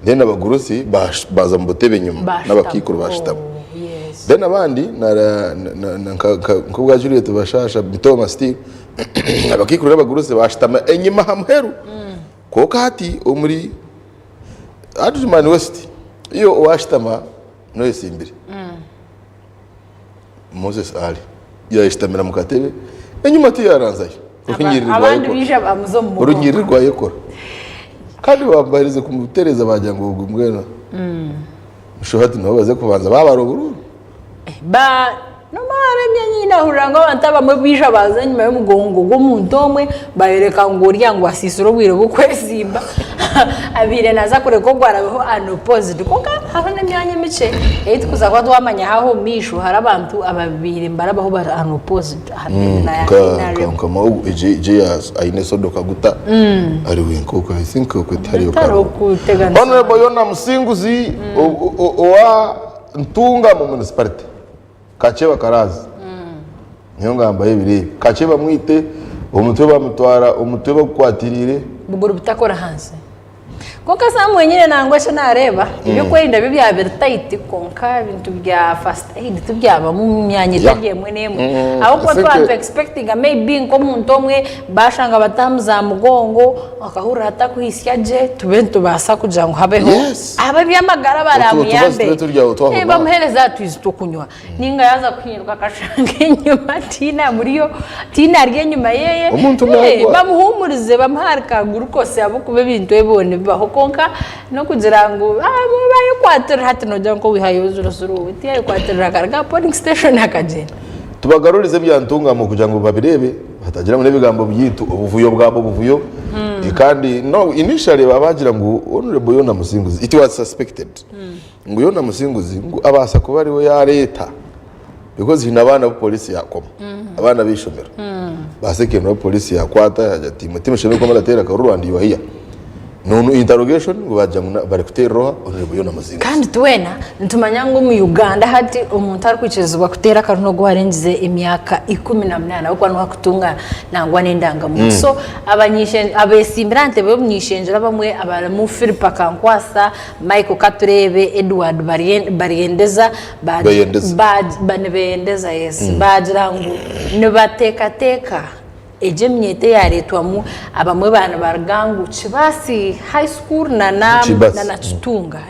then abagurusi baza mu butebe enyuma Bashutama. n'abakiikuru bashutama. Oh, yes. Then abandi nk'obwa Juliet Bashasha, Mitoma still, abakiikuru n'abagurusi bashutama enyima aha muheru. Kwonka hati omuri Adjumani West, iyo owashutama n'oyesimbire. Moses Ali yayeshutamira mu katebe enyuma tiyaranzayo. Orunyiriri rwa Abandi Yekora. baija bamuza omu mugongo. Orunyiriri rwa Yekora. Kandi bamubaherize kumutereza bagira ngu ogu mbwenu musho hati nibo baze kubanza babara oburuuru. Ba nomara emyanya ei nahurira ngu abantu abamwe baija baza enyima y'omugongo gw'omuntu omwe bayoreka ngu oriya ngu asiisire obwire bw'okwezimba abaire naaza kureka ogwo arabeho unopposed kwonka hariho n'emyanya emikye ei turikuza kuba twamanya haaha omu maisho hariho abantu ababaire nibarabaho bari unopposed aha bendera ya NRM. Nka Mao egyo aine soda okaguta ari wenka okwo I think okwo tihariyo Tihariho karuru. kuteganisa. Honorable Yona Musinguzi owa Ntungamo Municipality Kakye Karazi niyo ngamba y'ebiro ebi. Kakye bamwite omutwe bamutwara omutwe bagukwatiriire. Buguru butakora ahansi. Kwonka Sam wenyine nangwa eki nareeba ebyokwerinda byo byaba biri tight kwonka ebintu bya first aid tibyabamu omu myanya etari emwe n'emwe. Ahabw'okuba I think twaba nitu expectinga maybe nk'omuntu omwe bashanga batamuza aha mugongo akahurira atakuhitsya gye tube nitubaasa kugira ngu habeho ab'eby'amagara Otu- otubazi baramuyambe. tube turi aho twahurira. Bamuheereze aha twizi tw'okunywa. Ninga yaaza kuhinduka akashanga enyima tihaine amuriyo, tihaine ari enyima yeye. Omuntu naagwa. Bamuhuumurize bamuhe ahari ka glucose ahabw'okuba ebintu ebyo nibibaho kwonka n'okugira ngu baayekwatirira hati noogira ngu owihayo zurozuru tiyayekwatirira akaruga aha polling station akagyenda. Tubagarurize ebya Ntungamo kugira ngu babireebe batagira ngu n'ebigambo byaitu obuvuyo bwaba obuvuyo kandi no initially baba bagira ngu Honourable Yona Musinguzi it was suspected ngu Yona Musinguzi ngu abaasa kuba ariwe yareeta because haine abaana abu polisi yakoma abaana b'eishomero ba secondary abu polisi yakwata yagira ati imwe timushemereire kuba murateera akaruru and you are here Nonu interrogation ngu bagira ngu bari kuteerera oha Honourable Yona Musinguzi. Kandi twena nitumanya ngu omu Uganda hati omuntu arikwikirizibwa kuteera akaru n'ogu owarengize emyaka 18 ahabw'okuba niwe arikutunga nangwa n'endangamuntu. So abeesimbire aha ntebe y'obuny'eishengyero abamwe abarimu Philip Akankwasa, Michael Katureebe, Edward Baryendeza, Nibeyendeza yes, baagira ngu nibateekateeka Egyo eminyeeto eyaareetwamu abamwe baaba nibaruga ngu Kibaasi High School nana Kitunga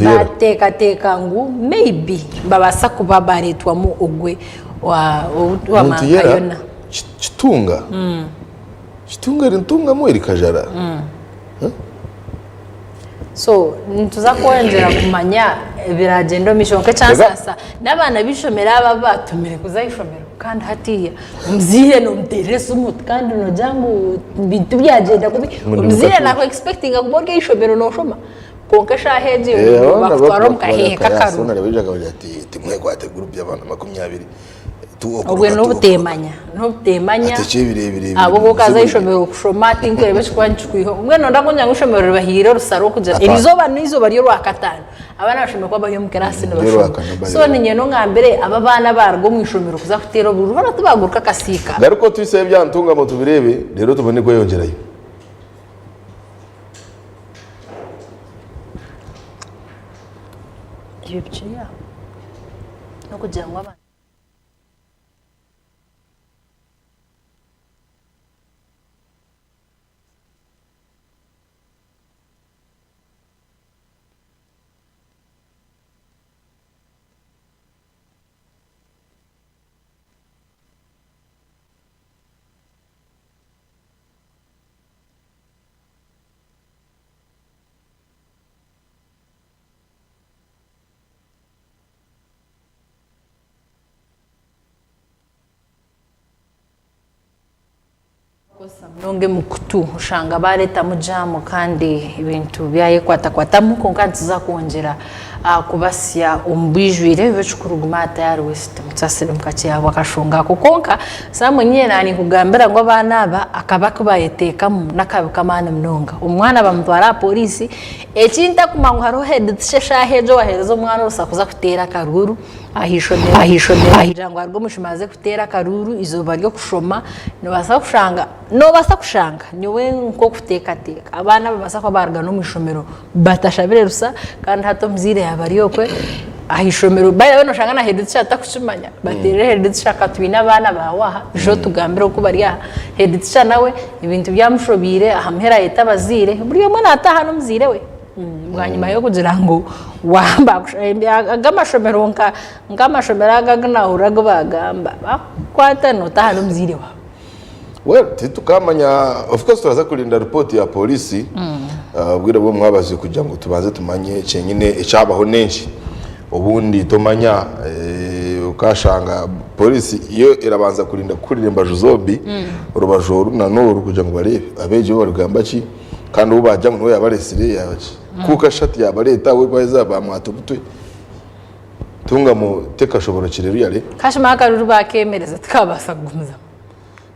baateekateeka ngu maybe nibabaasa kuba baareetwamu ogwe owa Mankayona. Kitunga? Kitunga eri Ntungamo eri Kajara? So nituza kwongyera kumanya ebiragyenda omu maisho kwonka ekyansaasa n'abaana b'eishomero aba abu baatumire kuza aha ishomero kandi hatiiya omuzaire noomuteerera esimu kandi noogira ngu ebintu byagyenda kubi omuzaire naaku expectinga kuba ori aha ishomero nooshoma kwonka eshaaha egi bakutwara omu kaheehe k'akaruru. Timwekwate gurupu y'abaana 20. Obwe n'obuteemanya, n'obuteemanya. Ahabw'okuba okaza aha ishomero kushoma tinkureeba ekirikuba nikikwihaho. Mbwenu nooyenda kungira ngu eishomero ribahaire orusa rw'okugira Apana. erizooba n'eizooba ry'orwakataano abaana bashemereire kuba bari omu kiraasi Ryo nibashoma. Rwakana So niinyenda ongambire abo abaana abaaruga omu ishomero kuza kuteera oburuuru hoona tibaaguruka akasiika. Garuka otwiseyo ebya Ntungamo tubireebe reero tubone kweyongyerayo. Ebyo bikiri aho n'okugira ngu abantu. Munonga emikutu oshanga baaretamu jaamu kandi ebintu byayekwatakwatamu kwonka nituza kwongyera kubasya omu bwijwire bibe kikuru guma aha Tayari West mutusasire mukakye ahabw'akashonga ako kwonka Sam nyowe nanikugambira ngu abaana aba akabi aku bayeteekamu n'akabi k'amaani munonga omwana bamutwara aha pooriisi Ekintakumanya ngu hariho head teacher eshaaha egyo owaheereza omwana orusa kuza kuteera akaruuru ah'eishomero ah'eishomero kugira ngu aruge omu ishomero aze kuteera akaruuru eizooba ry'okushoma nobaasa kushanga nobaasa kushanga nyowe nk'okuteekateeka abaana nibabaasa kuba baaruga n'omu ishomero batashabire rusa kandi hati omuzaire yaaba ari okwe ah'eishomero by the way noshanga na head teacher atarikukimanya bateerire head teacher ka twine abaana baawe aha ija otugambire oku bari aha head teacher nawe Ebintu byamushobeire, aha muheru ayeta abazaire, buri omwe naataaha n'omuzaire we. Bwanyima y'okugira ngu aga amashomero nk'amashomero aga agu naahurira agu baagamba, baakukwata nootaaha n'omuzaire waawe. Well, titukamanya, of course turaza kurinda report ya polisi obwire bw'omwabazyo kugira ngu tubanze tumanye kyenyine ekyabaho n'enki. Obundi tomanya okashanga polisi yo erabanza kurinda kuhurira embaju zombi, orubaju oru na n'oru kugira ngu bareebe abeegi bo barikugamba ki kandi ou baagira ngu niwe yaabareetsire yaaba ki. Kwonka shi hati yaabareeta we baaheza baamwata omutwe, Ntungamo tekashoborokire really. Kashema akaruru baakemereza tikabaasa kugumizamu.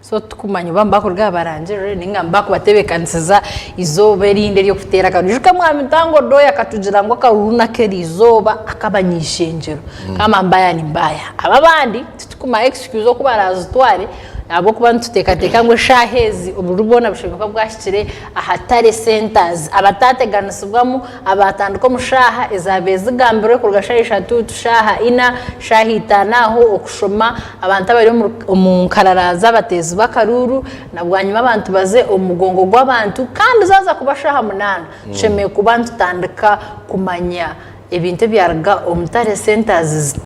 So titukumanya oba nibakuruga aha barangirire ninga nibakubatebekanisiza eizooba erindi ery'okuteera akaruru. Ijuka Mwami Ntango Odoi akatugira ngu akaruru n'akerizooba ak'abany'ishengyero. Kama mbaya ni mbaya. Aba abandi titukumanya excuse oku barazitware ahabw'okuba nituteekateeka ngu eshaaha ezi obururu bwona bushemereire kuba bwahikire aha tally centres. Abataateganisibwamu Abaatandika omu shaaha ezaabaire zigambirwe kuruga shaaha ishatu, shaaha ina, shaaha itaano aho okushoma, abantu abari omu nkarara z'abateezi b'akaruuru, na bwanyima abantu baze omu mugongo gw'abantu kandi zaaza kuba shaaha munaana tushemereire kuba nitutandika kumanya ebintu ebyaruga omu tare centres.